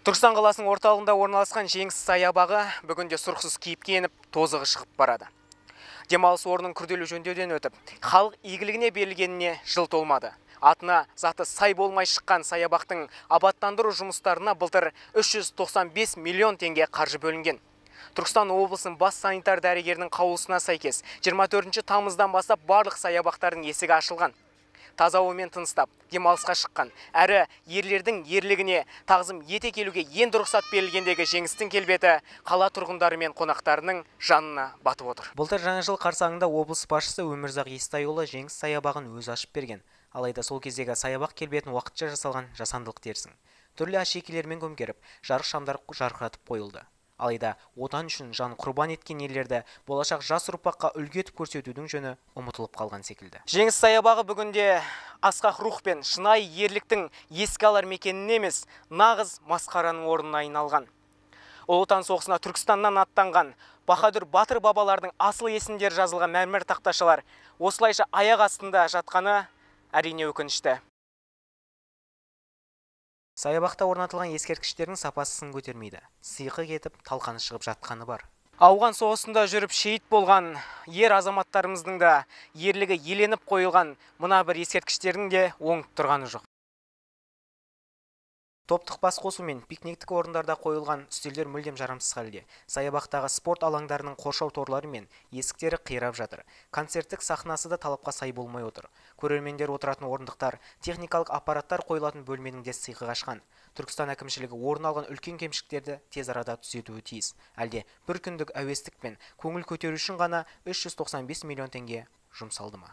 Түркістан қаласының орталығында орналасқан Жеңіс саябағы бүгінде сұрықсыз кейіпке еніп, тозығы шығып барады. Демалыс орнының күрделі жөндеуден өтіп, халық игілігіне берілгеніне жыл толмады. Атына заты сай болмай шыққан саябақтың абаттандыру жұмыстарына былтыр 395 миллион теңге қаржы бөлінген. Түркістан облысының бас санитар дәрігерінің қаулысына сәйкес 24 тамыздан бастап барлық саябақтардың есігі ашылған. Таза ауамен тыныстап, демалысқа шыққан, әрі ерлердің ерлігіне тағзым ете келуге енді рұқсат берілгендегі Жеңістің келбеті қала тұрғындары мен қонақтарының жанына батып отыр. Былтыр жаңа жыл қарсаңында облыс басшысы Өмірзақ Естайұлы Жеңіс саябағын өзі ашып берген. Алайда сол кездегі саябақ келбетін уақытша жасалған жасандылық дерсің. Түрлі әшекейлермен көмкеріп, жарық шамдар жарқыратып қойылды. Алайда отан үшін жан құрбан еткен ерлерді болашақ жас ұрпаққа үлгі етіп көрсетудің жөні ұмытылып қалған секілді. Жеңіс саябағы бүгінде асқақ рух пен шынайы ерліктің еске алар мекеніне емес, нағыз масқараның орнына айналған. Ұлы Отан соғысына Түркістаннан аттанған баһадүр батыр бабалардың асыл есімдері жазылған мәрмәр тақташалар осылайша аяқ астында жатқаны әрине өкінішті. Саябақта орнатылған ескерткіштердің сапасы сын көтермейді. Сиқы кетіп, талқаны шығып жатқаны бар. Ауған соғысында жүріп шейіт болған ер азаматтарымыздың да ерлігі еленіп қойылған мына бір ескерткіштердің де оңып тұрғаны жоқ. Топтық бас қосу мен пикниктік орындарда қойылған үстелдер мүлдем жарамсыз халде. Саябақтағы спорт алаңдарының қоршау торлары мен есіктері қирап жатыр. Концерттік сахнасы да талапқа сай болмай отыр. Көрермендер отыратын орындықтар, техникалық аппараттар қойылатын бөлменің де сиқы қашқан. Түркістан әкімшілігі орын алған үлкен кемшіліктерді тез арада түзетуі тиіс. Әлде бір күндік әуестік пен көңіл көтеру үшін ғана 395 миллион теңге жұмсалды ма?